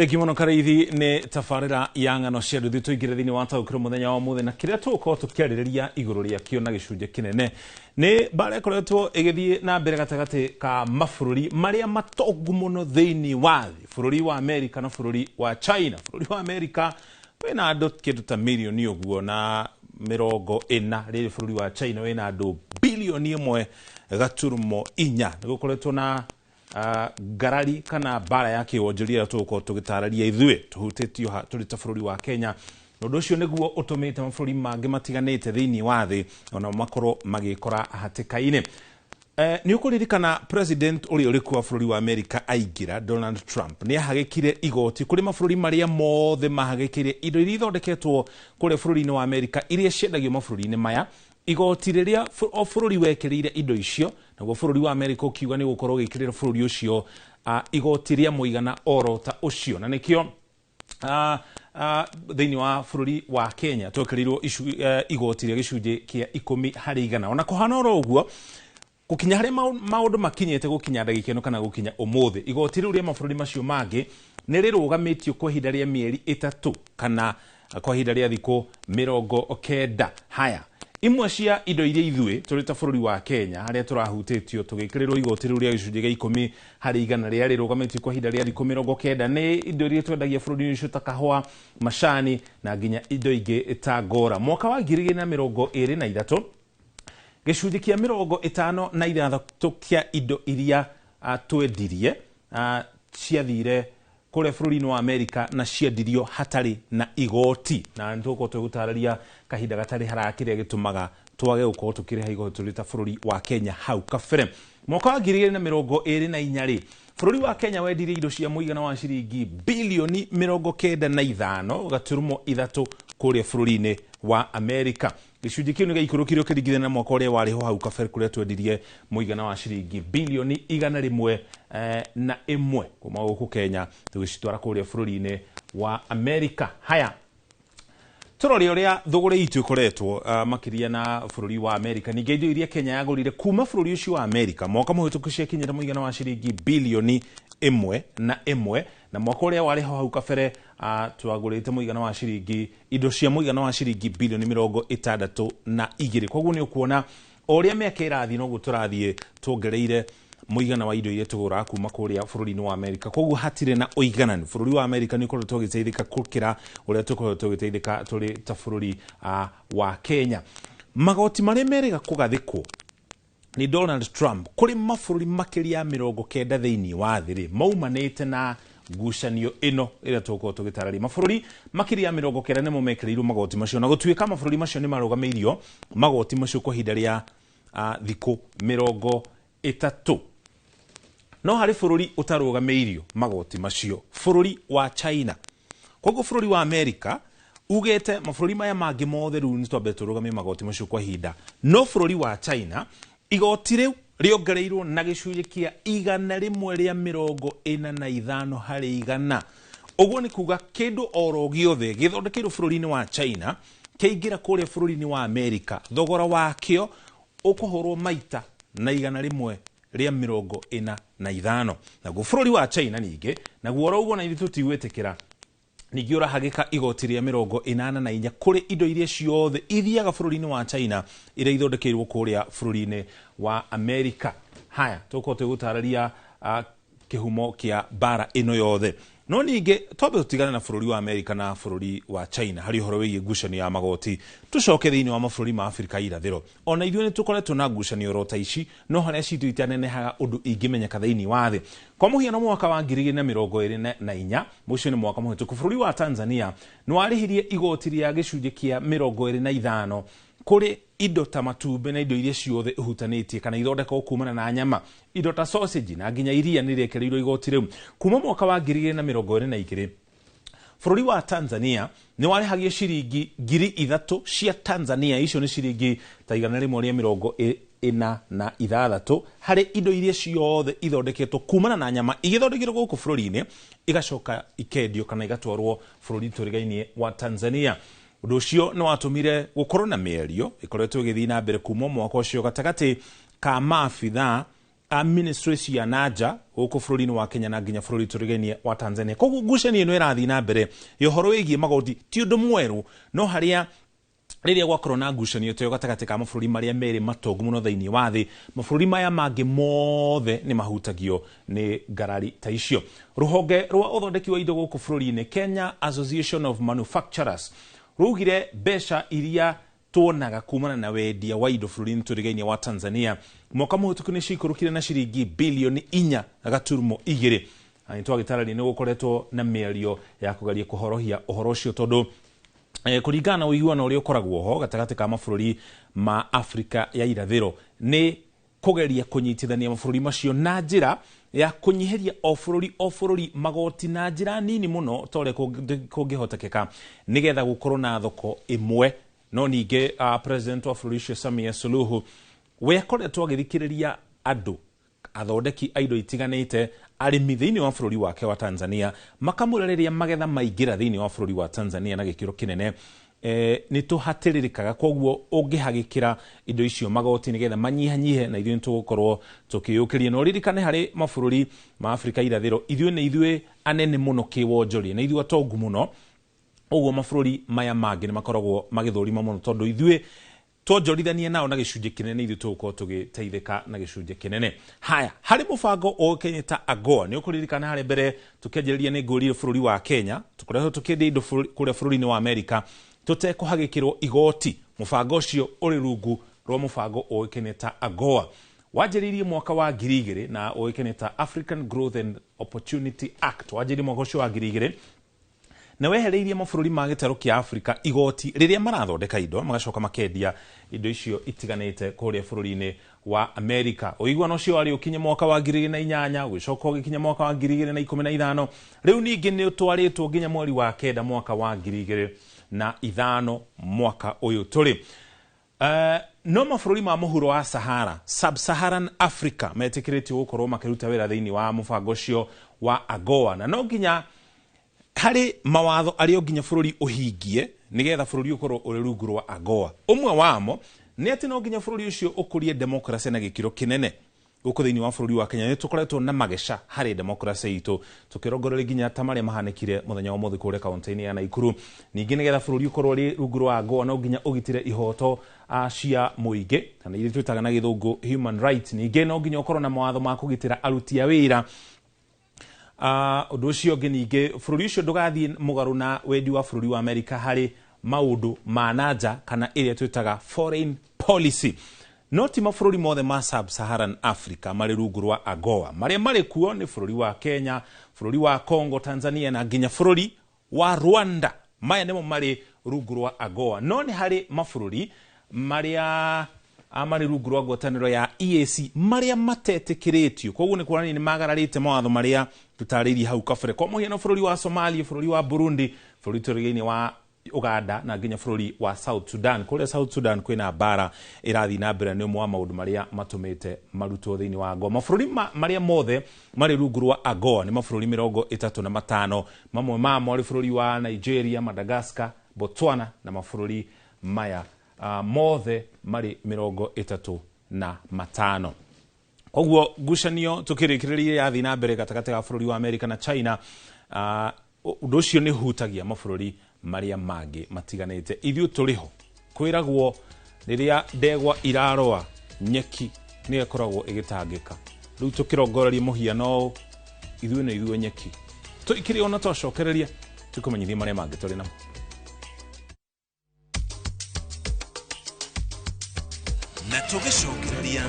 Thengiũ mũno Karĩithi nĩ tabarĩra ya ng'ano cia nduthi. Tũingĩre thĩinĩ wa taũkĩrwo mũthenya wa ũmũthĩ na kĩrĩa tũgũkorwo tũkĩarĩrĩria igũrũ rĩakĩo na gĩcunjĩ kĩnene nĩ mbara ĩkoretwo ĩgĩthiĩ na mbere gatagatĩ ka mabũrũri marĩa matongu mũno thĩinĩ wa thĩ, bũrũri wa Amerika na bũrũri wa China. Bũrũri wa Amerika wĩna andũ kĩndũ ta mirioni ũguo na 40, rĩrĩ bũrũri wa China wĩna andũ bilioni 1.4. Nĩ gũkoretwo na ngarari kana mbara ya kĩwonjoria ĩrĩa tũgũkorwo tũgĩtarĩria ithuĩ tũhutĩtio ha tũrĩ ta bũrũri wa Kenya, na ũndũ ũcio nĩguo ũtũmĩte mabũrũri mangĩ matiganĩte thĩinĩ wa thĩ ona makorwo magĩkora hatĩka-inĩ. Nĩ ũkũririkana president ũrĩa ũrĩ kuo wa bũrũri wa America aingĩra, Donald Trump, nĩ ahagĩkire igoti kũrĩ mabũrũri marĩa mothe mahagĩkĩire indo iria ithondeketwo kũrĩa bũrũri-inĩ wa America iria ciendagio mabũrũri-inĩ maya, igoti rĩrĩa o bũrũri wekĩrĩire indo icio, naguo bũrũri wa America ũkiuga nĩ gũkorwo ũgĩkĩrĩra bũrũri ũcio igoti rĩa mũigana oro ta ũcio. Na nĩkĩo thĩinĩ wa bũrũri wa Kenya twekĩrĩirwo igoti rĩa gĩcunjĩ kĩa 10%. Ona kũhana oro ũguo, gũkinya harĩa maũndũ makinyĩte, gũkinya ndagĩka ĩno kana gũkinya ũmũthĩ, igoti rĩu rĩa mabũrũri macio mangĩ nĩ rĩrũgamĩtio kwa ihinda rĩa mĩeri 3 kana kwa ihinda rĩa thikũ 90. Haya, imwe cia indo iria ithuĩ tũrĩ ta bũrũri wa Kenya harĩa tũrahutĩtio tũgĩkĩrĩrwo igoti rĩu rĩa gĩcunjĩ gĩa 10% rĩa rĩrũgamĩtio kwa ihinda rĩa thikũ 90 nĩ indo iria twendagia bũrũri-inĩ ũcio ta kahũa, macani na nginya indo ingĩ ta ngora. Mwaka wa 2023, gĩcunjĩ kĩa 56 kĩa indo iria twendirie ciathire kũrĩa bũrũri-inĩ wa Amerika na ciendirio hatarĩ na igoti, na nĩ tũgũkorwo tũgĩgũtarĩria kahinda gatarĩ haraya kĩrĩa gĩtũmaga twage gũkorwo tũkĩrĩha igoti tũrĩ ta bũrũri wa Kenya. Hau kabere, mwaka wa 2024 rĩ, bũrũri wa Kenya wendirie indo cia mũigana wa ciringi bilioni 95.3 kũrĩa bũrũri-inĩ wa Amerika. Gĩcunjĩ kĩu nĩ gĩaikũrũkirio kĩringithania na mwaka ũrĩa warĩ ho hau kabere, kũrĩa twendirie mũigana wa ciringi bilioni 101 kuma gũkũ Kenya tũgĩcitwara kũrĩa bũrũri-inĩ wa Amerika. Haya, tũrore ũrĩa thũgũrĩ itũ ĩkoretwo makĩria na bũrũri wa Amerika. Ningĩ indo iria Kenya yagũrire kuma bũrũri ũcio wa Amerika mwaka mũhĩtũku ciakinyĩra mũigana wa ciringi bilioni 1.1, na mwaka ũrĩa warĩ ho hau kabere twagũrĩte mũigana wa ciringi indo cia mũigana wa ciringi bilioni 62. Koguo nĩ ũkuona o ũrĩa mĩaka ĩrathiĩ noguo tũrathiĩ tuongereire mũigana wa indo iria tũgũraga kuma kũrĩa bũrũri-inĩ wa Amerika. Koguo hatirĩ na ũigananu, bũrũri wa Amerika nĩ ũkoretwo ũgĩteithĩka gũkĩra ũrĩa tũkoretwo tũgĩteithĩka tũrĩ ta bũrũri wa Kenya. Magoti marĩa merĩga kũgathĩkwo nĩ Donald Trump kũrĩ mabũrũri makĩria ya 90 thĩinĩ wa thĩ rĩ, maumanĩte na ngucanio ĩno ĩrĩa tũgũkorwo tũgĩtarĩria. Mabũrũri makĩria ya 90 nĩmo mekĩrĩirwo magoti macio, na gũtuĩka mabũrũri macio nĩ marũgamĩirio magoti macio kwa ihinda rĩa thikũ 30. No harĩ bũrũri ũtarũgamĩirio magoti macio, bũrũri wa China. Koguo bũrũri wa Amerika ugĩte mabũrũri maya mangĩ mothe rĩu nĩ twambe tũrũgamie magoti macio kwa ihinda, no bũrũri wa China igoti rĩu rĩongereirwo na gĩcunjĩ kĩa 145%. Ũguo nĩ kuga kĩndũ oro gĩothe gĩthondekeirwo bũrũri-inĩ wa China kĩingĩra kũrĩa bũrũri-inĩ wa Amerika, thogora wakĩo ũkũhũrwo maita na 145. Naguo bũrũri wa China ningĩ naguo oro ũguo, na ithuĩ tũtigwĩtĩkĩra, ningĩ ũrahagĩka igoti rĩa 84 kũrĩ indo iria ciothe ithiaga bũrũri-inĩ wa China iria ithondekeirwo kũrĩa bũrũri-inĩ wa Amerika. Haya, tũgũkorwo tũgĩgũtarĩria kĩhumo kĩa mbara ĩno yothe. No ningĩ twambe tũtigane na bũrũri wa Amerika na bũrũri wa China harĩ ũhoro wĩgiĩ ngucanio ya magoti, tũcoke thĩinĩ wa mabũrũri ma Afrika irathĩro. Ona ithuĩ nĩ tũkoretwo na ngucanio oro ta ici, no harĩa citũ itanenehaga ũndũ ingĩmenyeka thĩinĩ wa thĩ. Kwa mũhiano, mwaka wa 2024, mũcio nĩ mwaka mũhĩtũku, bũrũri wa Tanzania nĩ warĩhirie igoti rĩa gĩcunjĩ kĩa 25 kũrĩ indo ta matumbĩ na indo iria ciothe ihutanĩtie kana ithondekagwo kumana na nyama, indo ta sausage na nginya iria nĩ rĩekĩrĩirwo igoti rĩu. Kuma mwaka wa 2022, bũrũri wa Tanzania nĩ warĩhagia ciringi 3000 cia Tanzania, icio nĩ ciringi ta 146, harĩ indo iria ciothe ithondeketwo kumana na nyama igĩthondekerwo gũkũ bũrũri-inĩ igacoka ikendio kana igatwarwo bũrũri tũrigainie wa Tanzania. Ũndũ ũcio nĩ watũmire gũkorwo na mĩario ĩkoretwo ĩgĩthiĩ na mbere kuma mwaka ũcio gatagatĩ ka maabithaa. a ministry cia nanja gũkũ bũrũri-inĩ wa Kenya na nginya bũrũri tũrigainie wa Tanzania. Koguo ngucanio ĩno ĩrathiĩ na mbere ya ũhoro wĩgiĩ magoti ti ũndũ mwerũ, no harĩa rĩrĩa gwakorwo na ngucanio ta ĩyo gatagatĩ ka mabũrũri marĩa merĩ matongu mũno thĩinĩ wa thĩ, mabũrũri maya mangĩ mothe nĩ mahutagio nĩ ngarari ta icio. Rũhonge rwa ũthondeki wa indo gũkũ bũrũri-inĩ, Kenya Association of Manufacturers, rugire mbeca iria tuonaga kumana na wendia wa indo bũrũri-inĩ tũrigainie wa Tanzania mwaka mũhĩtũku nĩ ciikũrũkire na ciringi bilioni 4.2. Na nĩ twagĩtarĩria nĩ gũkoretwo na mĩario ya kũgeria kũhorohia ũhoro ũcio, tondũ kũringana na ũiguano ũrĩa ũkoragwo ho gatagatĩ ka mabũrũri ma Afrika ya irathĩro nĩ kũgeria kũnyitithania mabũrũri macio na njĩra ya kũnyihĩria o bũrũri o bũrũri magoti na njĩra nini mũno ta ũrĩa kũngĩhotekeka nĩgetha gũkorwo na thoko ĩmwe. No ningĩ president wa bũrũri ũcio Samia Suluhu we akoretwo agĩthikĩrĩria andũ athondeki a indo itiganĩte arĩmi thĩinĩ wa bũrũri wake wa Tanzania, makamwĩra rĩrĩa magetha maingĩra thĩinĩ wa bũrũri wa Tanzania na gĩkĩro kĩnene nĩ tũhatĩrĩrĩkaga, koguo ũngĩhagĩkĩra indo icio magoti nĩgetha manyihanyihe na ithuĩ nĩtũgũkorwo tũkĩyũkĩria. Na ũririkane harĩ mabũrũri ma Afrika irathĩro ithuĩ nĩ ithuĩ anene mũno kĩwonjoria na ithuĩ atongu mũno, ũguo mabũrũri maya mangĩ nĩ makoragwo magĩthũrima mũno tondũ ithuĩ twonjorithania nao na gĩcunjĩ kĩnene ithuĩ tũgũkorwo tũgĩteithĩka na gĩcunjĩ kĩnene. Haya, harĩ mũbango ũĩkaine ta AGOA, nĩ ũkũririkana harĩa mbere tũkĩanjĩrĩria nĩ ngũrire bũrũri wa Kenya, tũkoretwo tũkĩendia indo kũrĩa bũrũri-inĩ wa Amerika tũtekũhagĩkĩrwo igoti. Mũbango ũcio ũrĩ rungu rwa mũbango ũĩkaine ta AGOA, wanjĩrĩirie mwaka wa 2000 na ũĩkaine ta African Growth and Opportunity Act, wanjĩrĩirie mwaka ũcio wa 2000 na wehereirie mabũrũri ma gĩtarũ kĩa Afrika igoti rĩrĩa marathondeka indo magacoka makendia indo icio itiganĩte kũrĩa bũrũri-inĩ wa Amerika. Ũiguano ũcio warĩ ũkinye mwaka wa 2008, ũgĩcoka ũgĩkinya mwaka wa 2015, rĩu ningĩ nĩ ũtwarĩtwo nginya mweri wa 9 mwaka wa 2005 mwaka ũyũ tũrĩ. No mabũrũri ma mũhuro wa Sahara, Sub-Saharan Africa, metĩkĩrĩtio gũkorwo makĩruta wĩra thĩinĩ wa mũbango ũcio wa AGOA, na no nginya harĩ mawatho arĩa nginya bũrũri ũhingie nĩgetha bũrũri ũkorwo ũrĩ rungu rwa AGOA. Ũmwe wamo nĩ atĩ no nginya bũrũri ũcio ũkũrie democracy na gĩkĩro kĩnene. Gũkũ thĩinĩ wa bũrũri wa Kenya nĩ tũkoretwo na mageca harĩ democracy itũ, tũkĩrongoreria nginya ta marĩa mahanĩkire mũthenya wa ũmũthĩ kũrĩa kaunti-inĩ ya Nakuru. Ningĩ nĩgetha bũrũri ũkorwo ũrĩ rungu rwa AGOA no nginya ũgitĩre ihoto cia mũingĩ kana iria twĩtaga na gĩthũngũ human rights. Ningĩ no nginya ũkorwo na mawatho ma kũgitĩra aruti a wĩra. Ũndũ ũcio ũngĩ ningĩ bũrũri ũcio ndũgathiĩ mũgarũ na wendi wa bũrũri wa Amerika harĩ maũndũ ma nanja kana ĩrĩa twĩtaga foreign policy. No ti mabũrũri mothe ma Sub-Saharan Africa marĩ rungu rwa AGOA. Marĩa marĩ kuo nĩ bũrũri wa Kenya, bũrũri wa Congo, Tanzania na nginya bũrũri wa Rwanda. Maya nĩmo marĩ rungu rwa AGOA. No nĩ harĩ mabũrũri marĩa marĩ rungu rwa ngwatanĩro ya EAC marĩa matetĩkĩrĩtio, koguo nĩ kuonania nĩ magararĩte mawatho marĩa tũtarĩirie hau kabere. Kwa mũhiano bũrũri wa Somalia, bũrũri wa Burundi, bũrũri tũrigainie wa Uganda na nginya bũrũri wa South Sudan. Kũrĩa South Sudan kwĩna mbara ĩrathiĩ na mbere, nĩ ũmwe wa maũndũ marĩa matũmĩte marutwo thĩinĩ wa AGOA. Mabũrũri marĩa mothe marĩ rungu rwa AGOA nĩ mabũrũri 35, mamwe mamo arĩ bũrũri wa Nigeria, Madagascar, Botswana na mabũrũri maya mothe marĩ 35. Koguo ngucanio tũkĩrĩkĩrĩria yathiĩ na mbere gatagatĩ ga bũrũri wa Amerika na China, ũndũ ũcio nĩ ũhutagia mabũrũri marĩa mangĩ matiganĩte. Ithuĩ tũrĩ ho, kwĩragwo rĩrĩa ndegwa iraroa nyeki nĩyo ĩkoragwo ĩgĩtangĩka. Rĩu tũkĩrongoreria mũhiano ũũ, ithuĩ nĩ ithuĩ nyeki tũikĩrĩ ona twacokereria tũkũmenyithia marĩa mangĩ tũrĩ namo. Na tũgĩcokereria.